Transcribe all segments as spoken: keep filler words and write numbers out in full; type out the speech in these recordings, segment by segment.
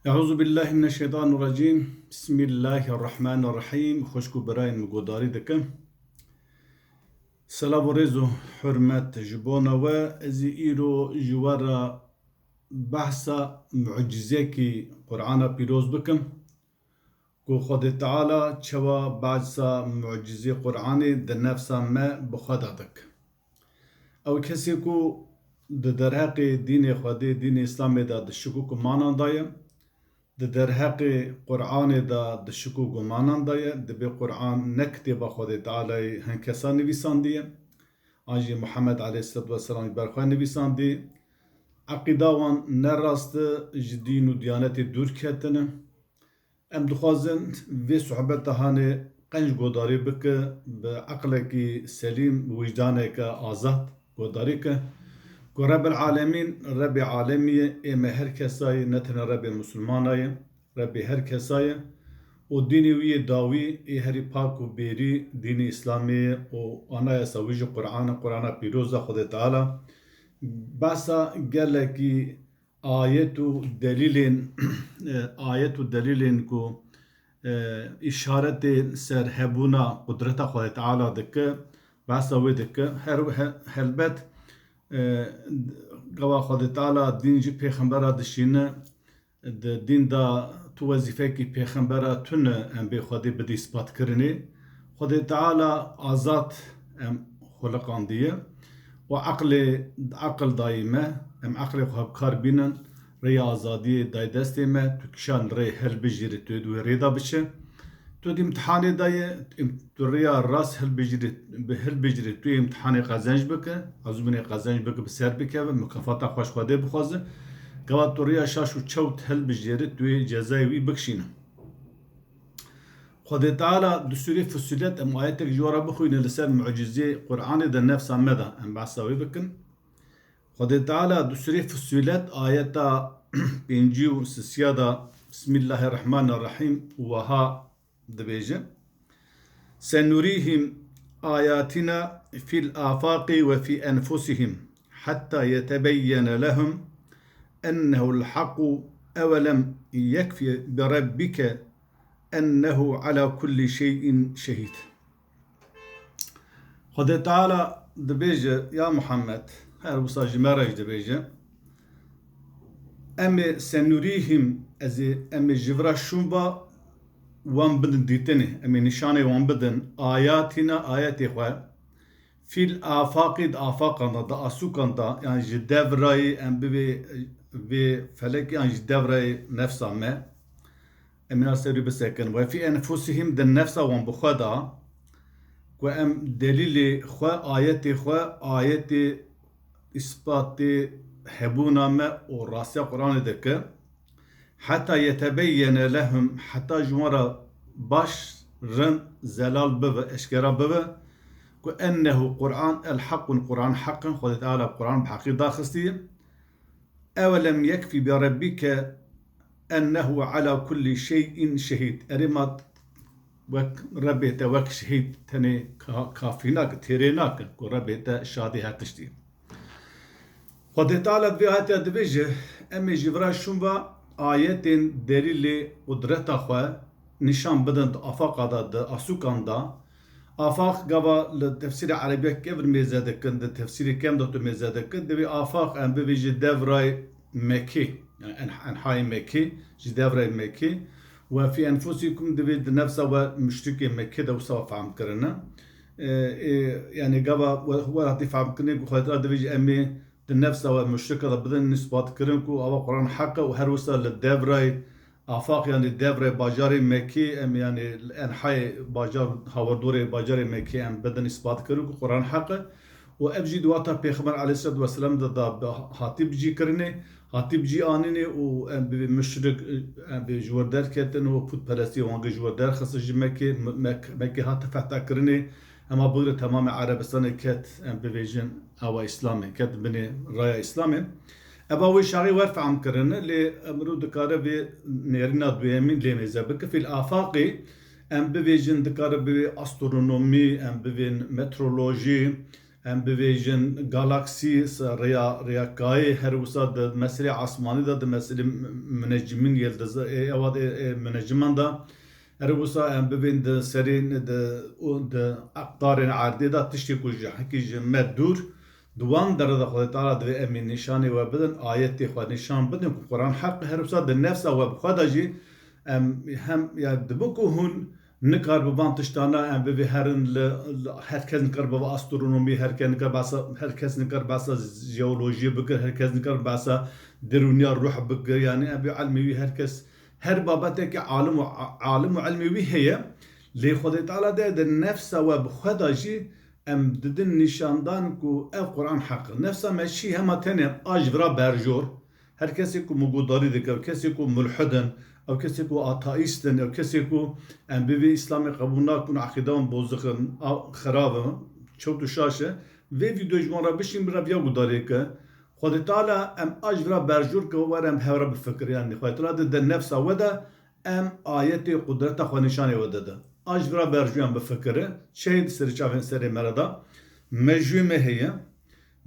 Eûzubillahimineşşeytanirracîm. Bismillahirrahmanirrahîm. Xwişk û birayên min guhdarî dikim. Silav û rêz û hurmet ji bona we. Ez ê îro ji we re behsa mucizekî Qur'ana pîroz bikim. Ku Xwedê Teala çawa behsa mucizê Qur'anê di nefsa me bi xwe de dik. Ew kesê ku di derheqê dînê Xwedê, dînê Îslamê de di şik û gumanan de ye, di derheqê Qur'anê de di şik û gumanan de ye, dibê Qur'an ne kitêba Xwedê Tealayê hin kesa nivîsandiye, an jî Muhammed aleyhisselatu vesselam ji ber xwe nivîsandiye. Eqîda wan ne rast e, ji dîn û diyanetê dûr ketine. Em dixwazin vê sohbeta hanê qenc guhdarî bike, bi eqlekî selîm, wijdaneke azad guhdarî ke, ku Rebbil Alemîn, Rebê Alemî ye, ê me her kesayê, ne tenê Rebê Misilmana ye, Rebê her kesa ye. Û dînê wî yê dawî, ê herî pak û bêrî dînê Îslamê ye û anayasa wî jî Qur'an e, Qur'ana pîroz e Xwedê Teala. Behsa gelekî ayet û delîlên, e, ayet û delîlên ku, e, îşaretê ser hebûna qudreta Xwedê Teala dike, behsa wê dike. Her, he-, helbet, e, gava Xwedê Teala dîn ji pêxembera dişîne, di dîn de tu wezîfekî pêxembera tune em bê Xwedê bidî îspat kirinê. Xwedê Teala azad em xuliqandiye û eqlê, eql dayî me, em eqlê xwe bi kar bînin, rêya azadiyê dayî destê me, tu kişan rê hilbijêrî tu dê wê rê de biçe. Tu di îmtihanê de ye, im-, tu rêya rast hilbijêrî, bi hilbijêrî tu yê îmtihanê qezenc bike, ezmûnê qezenc bike, bi ser bikeve, mukafata xwe ji Xwedê bixwaze. Gava tu rêya şaş û çewt hilbijêrî, tu yê cezayê wî bikişîne. Xwedê Teala di Sûrê Fussilet, em ayetek ji we re bixwîne li ser mucizê Qur'anê de nefsa me de, em behsa wê bikin. Xwedê Teala di Sûrê Fussilet ayeta pêncî û sisiya de Bismillahirrahmanirrahîm wiha dibêje: Senurîhim ayatina fil afaqi ve fî enfusihim hetta yetebeyyene lehum ennehu'l haqqu evelem yekfi bi rebbike ennehu ala kulli şey'in şehîd. Xwedê Teala dibêje, ya Muhammed, her wisa ji me re jî dibêje, em ê senurîhim, ez ê, em ê ji vira şûn ve wan bidin dîtinê, em ê nîşanê wan bidin, ayatina, ayetê xwe, fîl afaqî, di afaqan de, di asûkan de, yan ji devrayê em bivê vê felekê, yan ji devrayê nefsa me, em ê ser wî bisekin. Ve fî enfusihim, di nefsa wan bi xwe de, ku em delîlê xwe, ayetê xwe, ayetê îspatê hebûna me û rastiya Qur'anê dike. Heta yetebeyyene lehum, heta ji wan re baş, rind, zelal bibe, eşkera bibe, ku ennehu Qur'an el haqqun, Qur'an heq in, Xwedê Teala Qur'an bi heqî daxistiye. Ewelem yekfî bi rebbike ennehu ala kulli şey'in şehîd. Erê ma wek Rebê te wek şehîd tenê ka-, kafî nake, têrê nake ku Rebê te şadê her tiştî. Xwedê Teala di vê ayetê de dibêje, em ê ji vira şûn ve ayetên delîlê qudreta xwe nîşan bidin di afaqa de, di asûkan de. Afaq gava li tefsîrê erebî kevir mêze dikin, di tefsîrê kem de tu mêze dikin, divê afaq em bivê ji devrayê Mekê, yani en-, enhayê Mekê, ji devrayê Mekê. Ve fî enfusîkum divê di nefsa we muşrikê Mekê de wisa fehm kirine. E, e, yani gava we, we hatî fehm kirinê ku Xwedê Teala divê ji em ê di nefsa we muşrika de bidin îspat kirin ku ava Quran heq e û her wisa li devrayê afaq, yani devrayê bajarê Mekê, em yani li enhayê bajar, hawirdorê bajarê Mekê em bidin îspat kirin ku Quran heq e. Û ev jî di wexta Pêxember aleyhisselatu vesselam de da bi, hatî bicî kirinê, hatî bicî anînê û em bi muşrik, em bi ji wir derketin û pûtperestiyê wan ji wir derxistin ji Mekê, Mek-, Mekê hate fetha kirinê, hema bigre temamê Erebistanê ket, em bivêjin, awa Îslamê, ket binê raya Îslamê. Eva wê şaxê wer fehm kirine, lê mirov dikare vê nêrîna duyemîn lê mêze bike. Fîl afaqê, em bivêjin, dikare bivê astronomî, em bivên meteorolojî, em bivêjin galaksî, rêya, rêya kayê, her wisa di meselê asmanî de, di meselê munecimîn, yildiz, ê, ewa, ê, ê, muneciman de, her wisa em bivên di serên, di, û di aqtarên erdê de tiştê ku ji hekî ji me dûr, di wan dere de Xwedê Teala divê em ê nîşanê we bidin, ayetê xwe nîşan bidin ku Quran heq e, her wisa di nefsa we bi xwe de jî em hem, ya dibe ku hûn nikar bi van tiştana em bivê herin li, li, her kes nikar bi va astronomî, her kes nikar behsa, her kes nikar behsa jeolojiyê bikir, her kes nikar behsa derûniya ruh bikir. Yani em bê ilmê wî her kes, her babetekî alim û, alim û ilmê wî heye. Lê Xwedê Teala de di nefsa we bi xwe de jî em didin nîşandan ku ev Quran heq e. Nefsa me çi hema tenê a ji vira berjor, her kesê ku mugudarî dike, ew kesê ku mulhid in, ew kesê ku ateîst in, ew kesê ku em bê vê Îslamê qebûl nakin, eqîda wan bozix in, a, xirab in, çewt û şaş e. Vê vîdeo ji wan re bişîn, bi re viya gudarê ke. Xwedê Teala em a ji vira berjor ke were em hev re bifikir, yanî Xwedê Teala di, di nefsa we de em ayetê qudreta xwe nîşanê we dide. A ji vira berjûyan bifikire, çi heye di serê çavên serê me re de? Mejûyê me heye.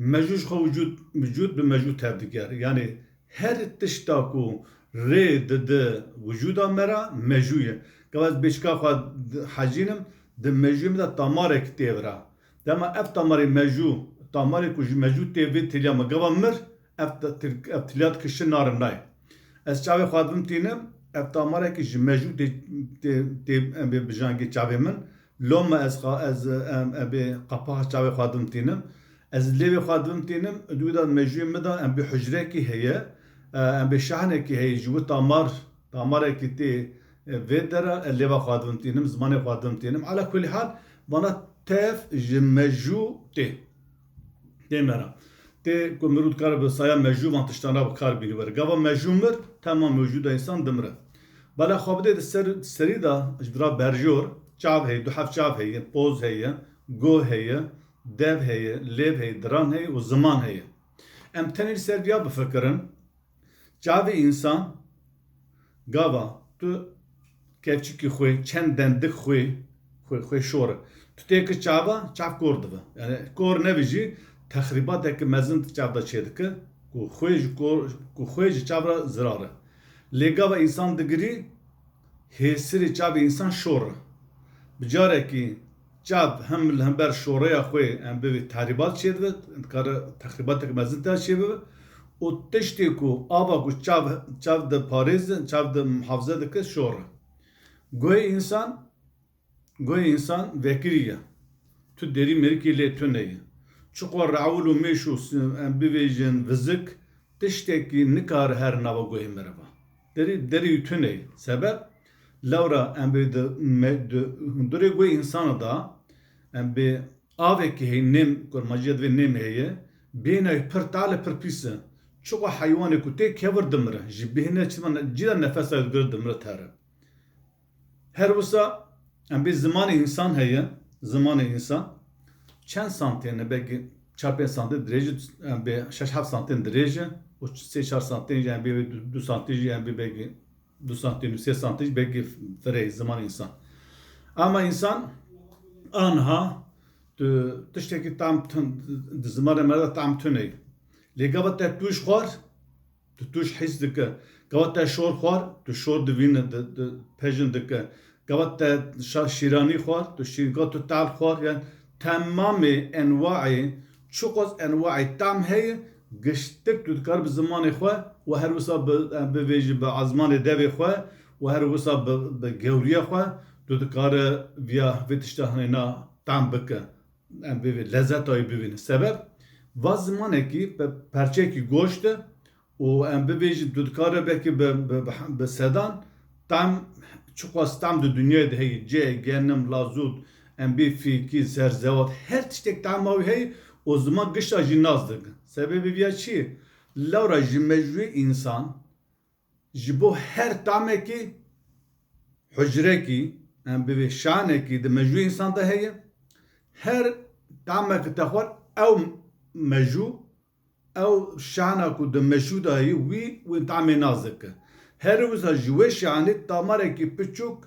Mejû ji xwe wicûd, wicûd bi mejû tev diger. Yanî her tişta ku rê dide wicûda me re mejû ye. Gava ez bêçika xwe di-, hecînim, di mejûyê min de tamarekî tê vira. Dema ev tamarê mejû, tamarê ku ji mejû tê vê tiliya me gava mir, ev te-, til-, ev tiliya dikişin narin nayê. Ez çavê xwe dibim tînim, ev tamarekî ji mejû tê, tê, tê em bê bijangê çavê min. Loma ez xa-, ez, em, em bê qapaxa çavê xwe dibim tînim. Ez lêvê xwe dibim tînim, di wî de mejûyê min de em bê hucrekî heye, e, em bê şahnekî heye, ji wî tamar, tamarekî tê, e, vê dera, e, lêva xwe dibim tînim, zimanê xwe dibim tînim. Ala kulî hal, vana tev ji mejû tê. Tê me re. Tê ku mirov dikare bi saya mejû van tiştan re bi kar bînî were. Gava mejû mir, temam mewcûda însan dimire. Bela xwe bidê di ser, serî de ji vira berjor, çav heye, du heft çav heye, poz heye, go heye, dev heye, lêv heye, diran heye û ziman heye. Em tenê li ser viya bifikirin. Çavê însan, gava tu kevçikî xwê, çend dendik xwê, xwê, xwê şor e. Tu têkî çava, çav kor dibe. Yani kor nebi jî texrîbateke mezin di çav de çêdike, ku xwê ji kor, ku xwê ji çav re zirar e. Lê gava însan digirî, hêsirê çavê însan şor e. Bi carekî çav hem li hember şoreya xwe em bivê tehrîbat çêdibe, dikare texrîbatek mezin te çêbibe û tiştê ku ava ku çav, çav diparêze, çav di muhafize dike şor e. Guhê însan, guhê însan vekirî ye. Tu derî mêrikî lê tune ye. Çiqo rewl û mêş û si-, em bivêjin vizik, tiştekî nikare here nava guhê me re ve. Derî, derî wî tune ye. Sebeb, lewra em bê di me-, di hundirê guhê însana de, em bê avekî heye, nêm, kurmanciya divê nêm heye, bêhna wî pir tal e, pir pîs e. Çiqo heywanê ku tê kevir dimire, ji bêhna çima ne-, cî de nefesa wî digire dimire tere. Her wisa em bê zimanê însan heye, zimanê însan çend santên e? Belkî çar pênc santên dirêj e, em bê şeş heft santên dirêj e û sê çar santên jî em bê du, du santên jî em bê belkî du santên û sê santên jî belkî firê zimanê însan. Ama însan anha tu tiştekî tam tun, di zimanê me de tam tune ye. Lê gava te tûj xwar, tu tûj hîs dike. Gava te şor xwar, tu şor divîne, di, di, pejin dike. Gava te şa-, şîranî xwar, tu şîr-, gava tu tal xwar, yani temamê enwaê, çiqas enwaê tam heye, giştik tu dikar bi zimanê xwe û her wisa bi, em bivêjî bi ezmanê devê xwe û her wisa bi, bi gewriya xwe tu dikare viya vê tişta hinêna tam bike. Em bivê, lezeta wî bivînin. Sebeb, va zimanekî pe-, perçekî goşt e û em bivêjin tu dikare belkî bi, bi, bi, bi sedan tam, çiqas tam di dinyayê de heye, cê, genim, lazût, em bê fîkî, zerzewat, her tiştek tama wî heye û ziman gişta jî nas dikin. Sebebê viya çi ye? Lewra ji mejûyê însan, ji bo her tamekî hucrekî, em bivê şanekî di mejû însan de heye. Her tamek te xwar ew mejû, ew şana ku di mejû de heye, wî, wî tamê nas dike. Her wisa ji wê şanê tamarekî piçûk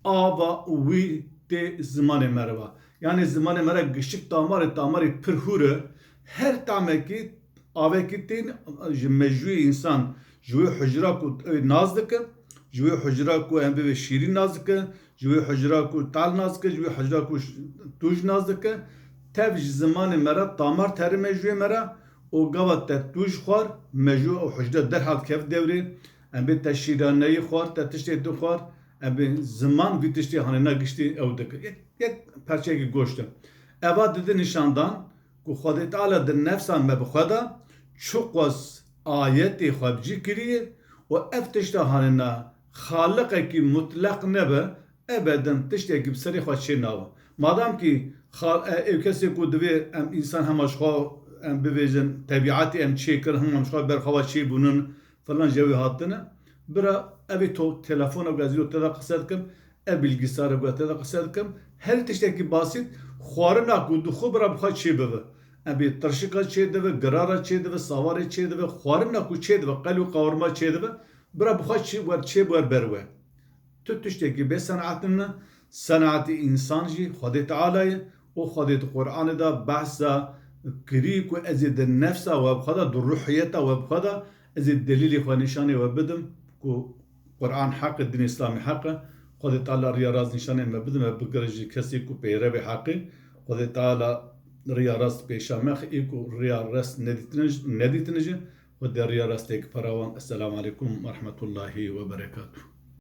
ava wî tê zimanê me re ve. Yanî zimanê me re gişik tamarê, tamarê pir hûr e. Her tamekî avekî tên ji mejûyê însan, ji wê hujra ku ew ê nas dike, ji wê hujra ku em bibê şîrîn nas dike, ji wê hujra ku tal nas dike, ji wê hujra ku ş-, tûj nas dike, tev ji zimanê me re tamar terime ji wê me re û gava te tûj xwar, mejû û hujra derhal kev dewrê, em bê te şîraneyî xwar, te tiştê din xwar, em bê ziman vî tiştê hanêna giştî ew dike. Yek, yek perçeyekî goşt e. Eva dide nîşandan ku Xwedê Teala di nefsa me bi xwe de çiqas ayetê xwe bi cî kiriye û ev tişta hanêna xaliqekî mutleq nebe, ebeden tiştekî bi serê xwe çê nabe. Madam kî xal-, e, ew kesê ku divê em însan hema ji xwe em bivêjin, tebîetê em çê kirin, hema ji xwe ber xwe ve çê bûnin, filan ji wê hatine. Bira, evê to-, telefona ku ez îro te de qise dikim, ev bilgisayara ku ez te de qise dikim, her tiştekî basît, xwarina ku dixwe bira bi xwe çê bibe. Em bê tirşika çê dibe, girara çê dibe, sawarê çê dibe, xwarina ku çê dibe, qel û qawirma çê dibe, bira bi xwe çê wer çê wer ber we. Tu tiştekî bê senaet nîne, senaetê însan jî Xwedê Teala ye û Xwedê di Qur'anê de behsa kirî ku ez ê di nefsa we bi xwe de, di ruhiyeta we bi xwe de, ez ê delîlê xwe nîşanê we bidim ku Qur'an heq e, din Îslamê heq e. Xwedê Teala riya rast nîşanê me bide, me bigire ji kesê ku peyrevê heqê. Xwedê Teala riya rast pêşa me, ê ku riya rast nedîtine, nedîtine jî, Xwedê riya rastê ki pera wan. Esselamu aleykum ve rahmetullahi ve berekatuhu.